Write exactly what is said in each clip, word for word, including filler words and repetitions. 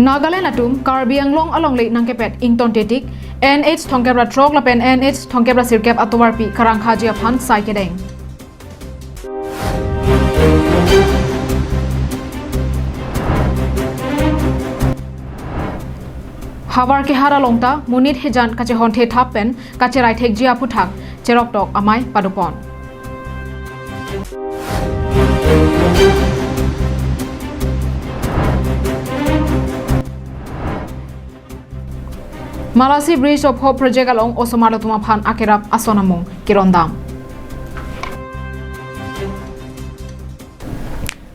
Nagaland atum Karbi Anglong alongle nangkepet ingtontetik N H thomkep ra throk lapen N H thomkep ra sirkep atovarpi karangkhaji aphan sai kedeng. Havar kehat along ta monit hijan kachehonthe thap pen kacherai thekji aphuthak cheroktok amei padopon. Malasi Bridge of Hope Project along osomar atum aphan akerap ason amung kerondam.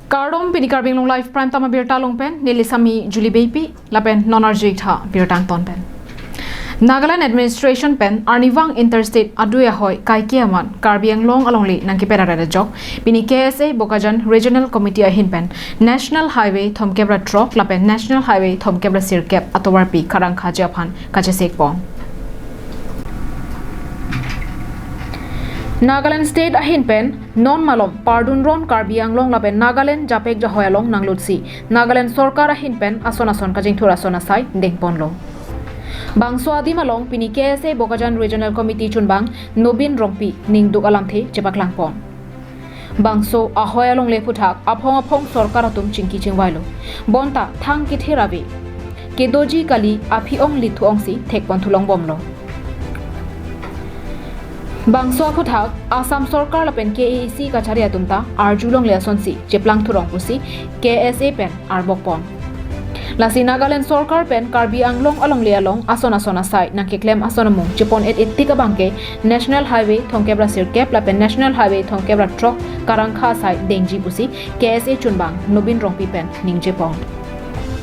Kardom, pini Karbi Anglong Live Prime Time abirta along pen neli Sami Julie Beypi lapen non arju-ik tha birta angton pen. Nagaland administration pen arnivang interstate adui ahoi kaike aman Karbi Anglong alongle nangkepet aret ajok pini K S A Bokajan Regional Committee ahin pen National Highway thomkep ra throk lapen National Highway thomkep ra sirkep atovarpi karangkhaji aphan kachesekpon. Nagaland State ahin pen non malom pardun ron Karbi Anglong lapen Nagaland japek jahoi along nanglutsi Nagaland sorkar ahin pen ason ason kachingthur ason asai dengponlo. Bangso adim along pini K S A Bokajan Regional Committee chunbang Nobin Rongpi ningduk alamthe chepaklangpon. Bangso ahoi alongle aphuthak aphong aphong sorkar atum chingki chingvailo. Bonta thang kethe ave. Kedoji kali aphi ong lithu ongsi thekpon thulongbomlo. Bangso aphuthak Assam sorkar lapen K A A C kachari atum ta arjulongle asonsi cheplang thurong pusi K S A pen arbokpon. Lasi Nagaland sorkar pen Karbi Anglong alongle along ason ason asai nangkeklem ason amung chepon et-etik abangke National Highway thomkep ra sirkep lapen National Highway thomkep ra throk karangkha asai dengji pusi K S A chunbang Nobin Rongpi pen ningjepon.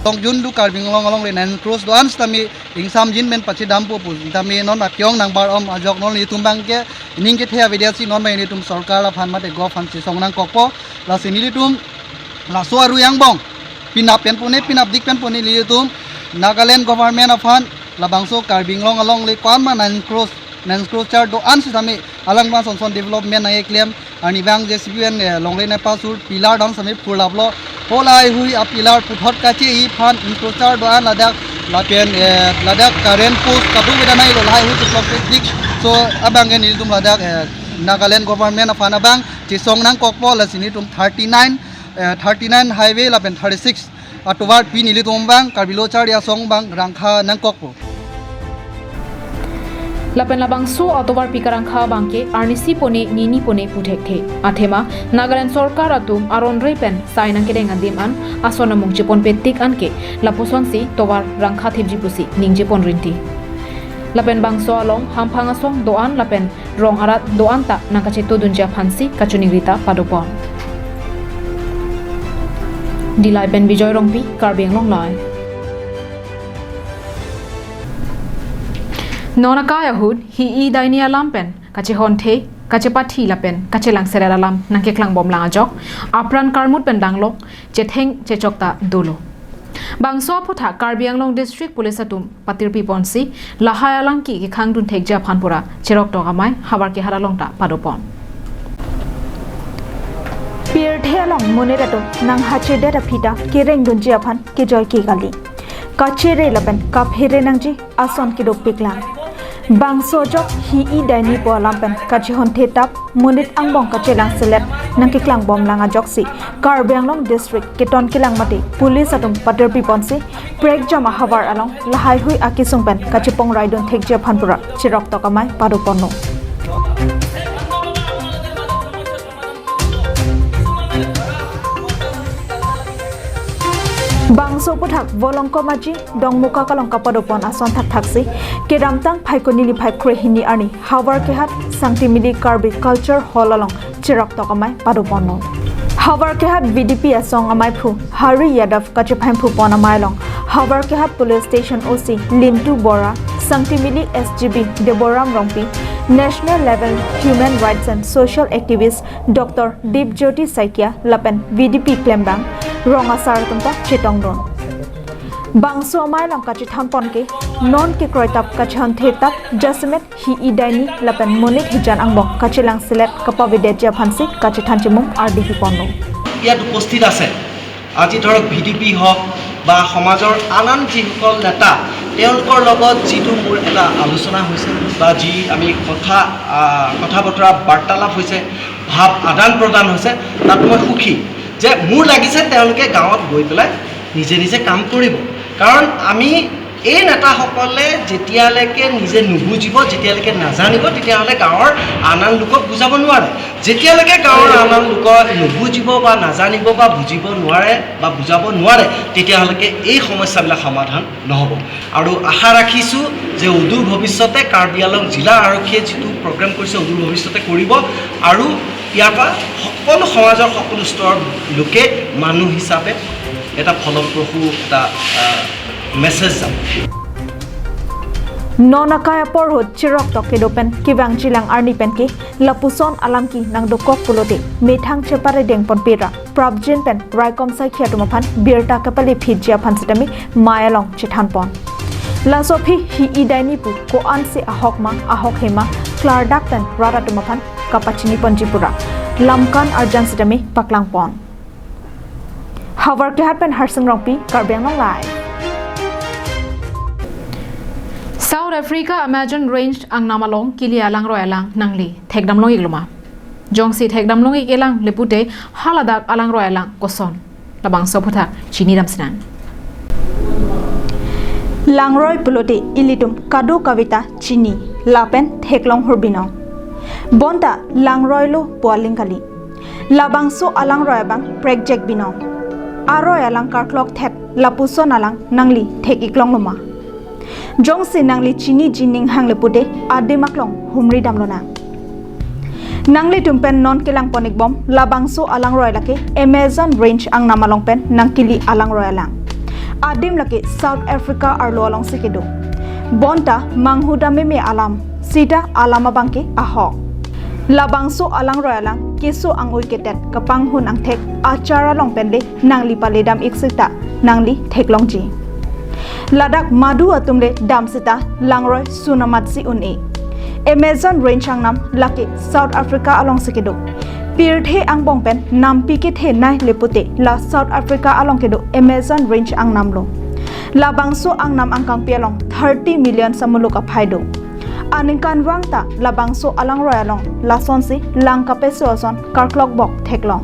Tong jun du Karbi Anglong alongle nine crores do-an sitame ingsamjin pen pachedampo pu sitame non apyong nangbar-om ajok non nelitum abangke ning kethe avedet si non abang nelitum sorkar aphan mate govt aphan chesong nangkokpo. Lasi nelitum laso arui angbong pinap pen pune, pinapdik pen pune nelitum Nagaland government aphan labangso Karbi Anglong alongle ko-an ma nine crores, nine crores char do-an sitame alangphan son son development nangkeklem, arnivang J C B pen, eh, longle nangpasur pillar do-an sitame phurlaplo. Halahaihui apillar puthot kache-i aphan infrastructure do-an ladak lapen, eh, ladak current post kadokave nanglo, lahaihui cheplokpedik. So abangke nelitum ladak, eh, Nagaland government aphan abang chesong nangkokpo, lasi nelitum thirty-nine, eh, thirty-nine highway lapen thirty-six atovarpi nelitum abang Karbi Lo Charli Asong abang rangkha nangkokpo. Lapen labangso atovarpi karangkha abangke arnisi pone nini pone pu thekthe. Athema Nagaland sorkar atum aron rei pen sai nangkedeng adim an ason amung cheponpetik anke lapuson si tovar rangkha thipji pusi ningjepon rinti. Lapen bangso along hamphang asong do-an lapen rong arat do-an ta nangkachetodunji aphansi kachiningri ta padopon. Dillai pen Bijoy Rongpi, Karbi Anglong Live. Non akai ahut hi-i daini alam pen kachehonthe, kachepathi lapen kachelangselet alam nangkeklangbomlang ajok apran karmut pen danglok chetheng chechok ta dolo. Bangso aphuthak Karbi Anglong District Police atum patirpiponsi lahai alangki kekhangdun thekji aphan pura cheroktok amei havar kehat along ta padopon. Pirthe along monit atum nanghachedet aphi ta kerengdunji aphan kejoike kali. Kachere lapen kaphere nangji ason kedopiklang. Bangso ajok hi-i daini pu alam pen kachehonthe tap monit angbong kachelangselet nangkeklangbomlang ajoksi Karbi Anglong District keton kelang mate police atum patirpiponsi prekjam ahavar along lahaihui akesung pen kachepongraidun thekji aphan pura cheroktok amei padoponlo. Bangso aphuthak Volongkom Aji Dongmukak along kapadopon ason thakthaksi kedamtang Phaikuni niphai krehini arni havar kehat Sangtimili Karbi Culture Hall along cheroktok amei padoponlo. Havar kehat V D P asong ameiphu Hari Yadav kachephaimphupon amei along havar kehat Police Station O C Lintu Bora, Sangtimili S G B Deboram Rongpi, National Level Human Rights and Social Activist Doctor Dipjyoti Saikia lapen V D P klembang rong asar atum ta chetongdun. Bangso amei along kachethanpon ke non kekroi tap kachehonthe tap jasemet hi-i daini lapen monit hijan angbong kachelangselet kapavedetji aphansi kachethan chemung ardi piponlo. ইয়াত উপস্থিত আছে। আজি ধৰক V D P হওক, বা সমাজৰ আন আন যিসকল নেতা, তেওঁলোকৰ লগত যিটো মোৰ এটা আলোচনা হৈছে বা যি আমি কথা, আহ, কথা বতৰা, বাৰ্তালাপ হৈছে, ভাৱ আদান প্ৰদান হৈছে, তাত মই সুখী যে মোৰ লাগিছে তেওঁলোকে গাঁৱত গৈ পেলাই নিজে নিজে কাম কৰিব। কাৰণ আমি এই নেতাসকলে যেতিয়ালৈকে নিজে নুবুজিব, যেতিয়ালৈকে নাজানিব, তেতিয়াহ'লে গাঁৱৰ আন আন লোকক বুজাব নোৱাৰে। যেতিয়ালৈকে গাঁৱৰ আন আন লোকে নুবুজিব বা নাজানিব বা বুজিব নোৱাৰে বা বুজাব নোৱাৰে, তেতিয়াহ'লেকে এই সমস্যাবিলাক সমাধান নহ'ব। আৰু আশা ৰাখিছোঁ যে অদূৰ ভৱিষ্যতে কাৰ্বি আংলং জিলা আৰক্ষীয়ে যিটো প্ৰগ্ৰেম কৰিছে, অদূৰ ভৱিষ্যতে কৰিব আৰু ইয়াৰ পৰা সকলো সমাজৰ সকলো স্তৰৰ লোকে মানুহ হিচাপে এটা ফলপ্ৰসূ এটা, আহ, মেছেজ যাব। Non akai apor ahut chirok tok kedo pen kevangjilang arni pen ke lapuson alam ke nangdokok pulote methang cheparedeng ponpe ra prapjin pen raikom saikhi atum aphan birta kepale phitji aphan sitame mei along chethan pon. Laso aphi hi-i daini pu ko-ansi ahok ma ahok he ma klardak pen rat atum aphan kapachini ponji pu ra lamkan arjan sitame paklang pon. Havarkehat pen Harsing Rongpi, Karbi Anglong Live. South Africa Amazon Range angnam along kili alangroi alang nangli thekdam long-ik lo ma? Jongsi thekdam long-ik-elang le pute haladak alangroi alang koson? Labangso aphuthak chinidam sinang. Langroi pulote ilitum kadokave ta chini lapen theklong hur binong. Bonta langroi lo pu aling kali. Labangso alangroi abang prekjek binong. Aroi alang karklok thet lapuson alang nangli thek-ik long lo ma? Jongsi nangli chiniji ning hang le pute adim aklong humri dam lonang. Nanglitum pen non kelang pon-ik bom labangso alangroi lake Amazon Range angnam along pen nangkili alangroi alang. Adim lake South Africa arlo alongsi kedo. Bonta manghu dam meme alam, sita alam abang ke ahok. Labangso alangroi alang keso ang-oi ketet kapanghun angthek achar along pen le nangli pale dam-ik sita nangli theklongji. Ladak madu atum le dam sita langroi sun amatsi un-e. Amazon Range angnam lake South Africa alongsi kedo. Pirthe angbong pen nampi kethenei le pute la South Africa along kedo Amazon Range angnam lo. Labangso angnam angkangpi along thirty million samuluk aphai do. Aningkanvang ta labangso alangroi along lasonsi lang kapeso ason karklok bok theklong.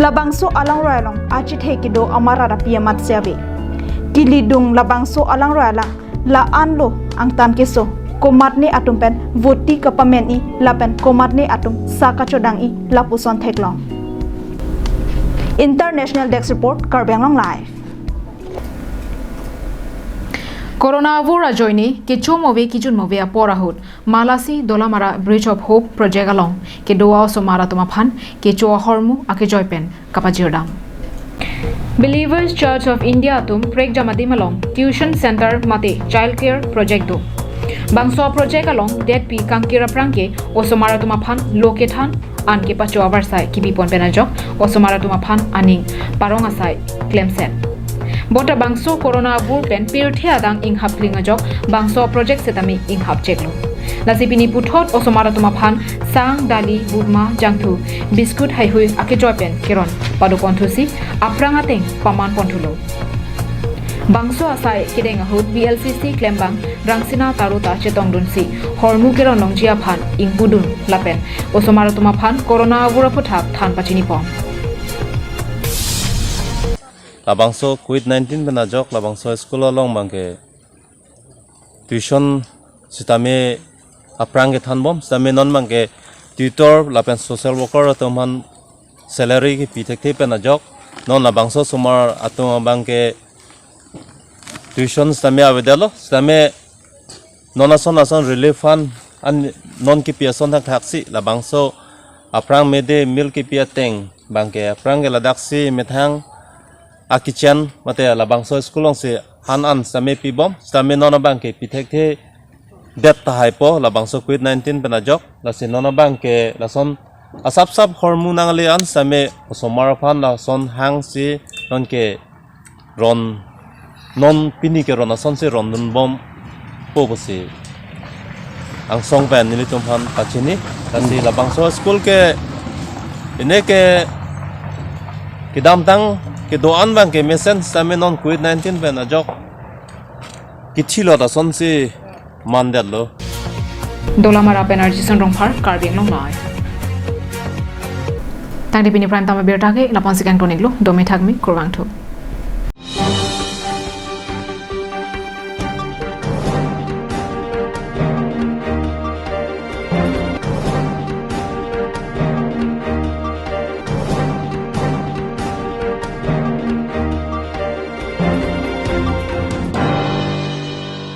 Labangso alangroi along achethe kedo amarat api amatsi ave. Kilidung labangso alangroi alang la-an lo angtan keso, komatne atum pen voti kapamen-i lapen komatne atum sa kachodang-i lapuson theklong. International Desk Report, Karbi Anglong Live. Corona avur ajoine kechom ave kejun ave apor ahut Malasi Dolamara Bridge of Hope project along kedo a-osomar atum aphan kecho ahormu akejoi pen kapajirdam. Believers Church of India atum prekjam adim along tuition center mate child care project do. Bangso project along detpi kangkir aphrang ke osomar atum aphan lo kethan an kepacho avarsai kebi pon pen ajok osomar atum aphan aning parong asai klemset. Bonta bangso corona avur pen pirthe adang inghap kling ajok bangso project setame inghap cheklo. Lasi pini puthot osomar atum aphan sang, dali, butma, jangthu, biscuit haihui akejoi pen keron pado ponthusi aphrang ateng paman ponthulo. Bangso asai kedeng ahut B L C C klembang Rangsina Taro ta chetongdunsi hormu keron longji aphan ingpudun lapen osomar atum aphan corona avur aphuthak than pachini pon. Labangso covid nineteen pen ajok labangso school along abangke tuition sitame aphrang kethan bom, sitame non abangke tutor lapen social worker atum aphan salary kepi thekthe pen ajok non labangso osomar atum abangke tuition sitame avedetlo, sitame non ason ason relief fund an non kepi ason thakthaksi labangso aphrang midday meal kepi ateng abangke aphrang ke ladaksi methang a-kitchen mate labangso school alongsi han an sitame pibom, sitame non abangke pi thekthe det tahai po labangso covid nineteen pen ajok. Lasi non abangke lason asap sap hormu nangle an sitame osomar aphan lason hangsi nonke ron, non pini ke ron asonsi rondun bompo pusi angsong pen nelitum aphan pachini. Lasi labangso school ke pine ke kedamtang Kedo-an abang ke mesen sitame non covid nineteen pen ajok kithilo ta asonsi mandetlo. Dolamara pen R G Sundrong Park, Karbi Anglong Live. Tangte pini prime time abirta ke lapu-ansi kangton-iklo, dome thakme, kurvangthu.